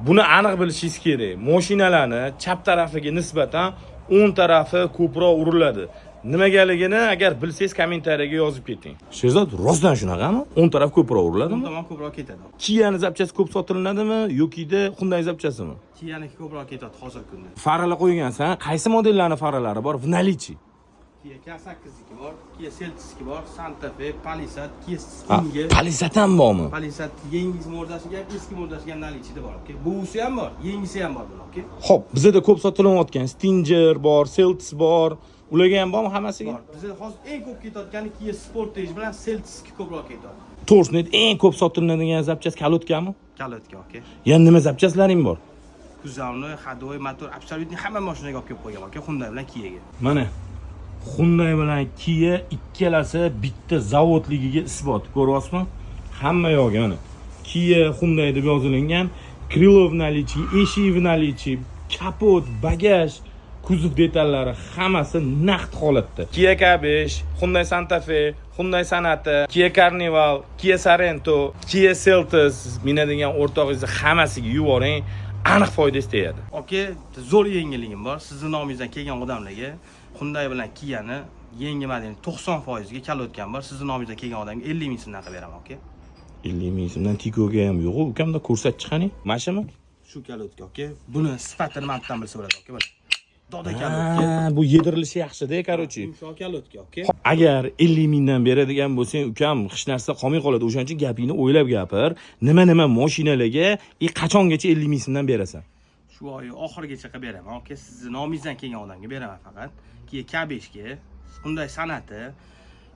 Buni aniq bilishingiz kerak. Mashinalarni chap tarafiga nisbatan o'ng tarafi ko'proq uriladi. Nimagaligini agar bilsangiz, kommentariyaga yozib keting. Sherzod, rostdan shunaqami? O'ng taraf ko'proq uriladimi? O'ng tomon ko'proq ketadi. Kia'ni запчасть ko'p sotilinadimi yokida Hyundai запчасть imi? Kia'niki ko'proq ketadi hozirgi kunda. Faralar qo'ygansan, qaysi modellarni faralari bor в наличии? Kia K8niki bor, Kia Seltosniki bor, Santa Fe, Palisade, Kia Ha, Stinger. Palisade ham bormi? Palisade yangi mordasiga ham, eski mordasiga ham наличие da bor, aka. Buvisi ham bor, yangisi ham bor buni, aka. Xo'p, bizada ko'p sotilayotgan Stinger bor, Seltos bor. Ularga ham bormi hammasiga? Bor. Bizda hozir eng ko'p ketayotgani Kia Sportage bilan Seltosniki ko'proq ketadi. To'g'risini ayt, eng ko'p sotilinadigan запчасть колодка mi? Колодка, aka. Yana nima запчасть laring bor? Kuzovni, ходовой, motor, абсолютно hamma mashinaga olib kelib qo'ygan, aka, Hyundai bilan Kia'ga. Mana Hyundai bilan Kia ikkalasi bitta zavodligiga isbot. Ko'ryapsizmi? Hamma yog'i mana. Kia, Hyundai deb yozilgan. Крыло в наличии, eshik в наличии, kapot, bagaj, kuzov detallari hammasi naqd holatda. Kia K5, Hyundai Santa Fe, Hyundai Sonata, Kia Carnival, Kia Sorento, Kia Seltos minadigan o'rtog'ingizni hammasiga yuboring, aniq foydasi tegadi. Aka, zo'r yengilligim bor. Sizni nomingizdan kelgan odamlarga Hyundai bilan Kia'ni yangi model 90% ga колодка m bor. Sizni nomingizdan kelgan odamga 50 ming so'mdan qilib beraman, aka. 50 ming so'mdan Tikoga ham yo'q, ukamda ko'rsatchi qani. Mashimi? Shu колодка, aka. Buni sifatini mantiqdan bilsa bo'ladi, aka. Mana. Doda колодка. Ha, bu yedirilishi yaxshida, короче. Yumshoq колодка, aka. Agar 50 mingdan beradigan bo'lsang, ukam, hech narsa qolmay qoladi. O'shaning uchun gapingni o'ylab gapir. Nima nima mashinalarga и qachongacha 50 ming so'mdan berasan? Shu oy oxirigacha qilib beraman, aka. Sizni nomingizdan kelgan odamga beraman faqat. Kia K5 ga, Hyundai Sonata,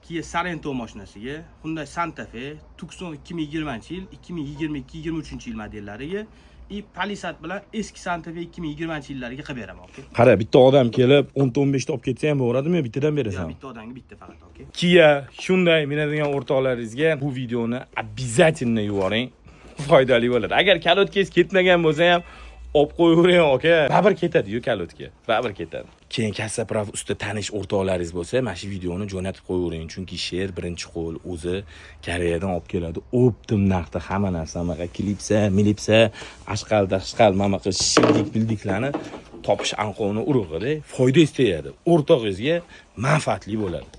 Kia Sorento mashinasiga, Hyundai Santa Fe, Tucson 2020-yil, 2022-23 yil modellariga и Palisade bilan eski Santa Fe 2020 yillariga qilib beraman, aka. Qara, bitta odam kelib 10 ta, 15 ta olib ketsa ham bo'ladimi yo bittadan Yo, berasan? Bitta odamga bitta faqat, aka. Kia, Hyundai minadigan o'rtoqlaringizga bu videoni обязательно yuboring. Foydali bo'ladi. Agar колодка ngiz ketmagan bo'lsa ham olib qo'yavering, aka. Baribir ketadi-yu колодка. Baribir ketadi. Keyin kassa прав usta tanish o'rtoqlaringiz bo'lsa, mana shu videoni jo'natib qo'yavering, chunki Sher birinchi qo'l o'zi Koreyadan olib keladi. Оптом narxda hamma narsa, anaqa klipsa, milipsa, ashqal dashqal, mana bunaqa shildik bildiklarni topish anqovni urug'ida foydangiz tegadi. O'rtog'ingizga manfaatli bo'ladi.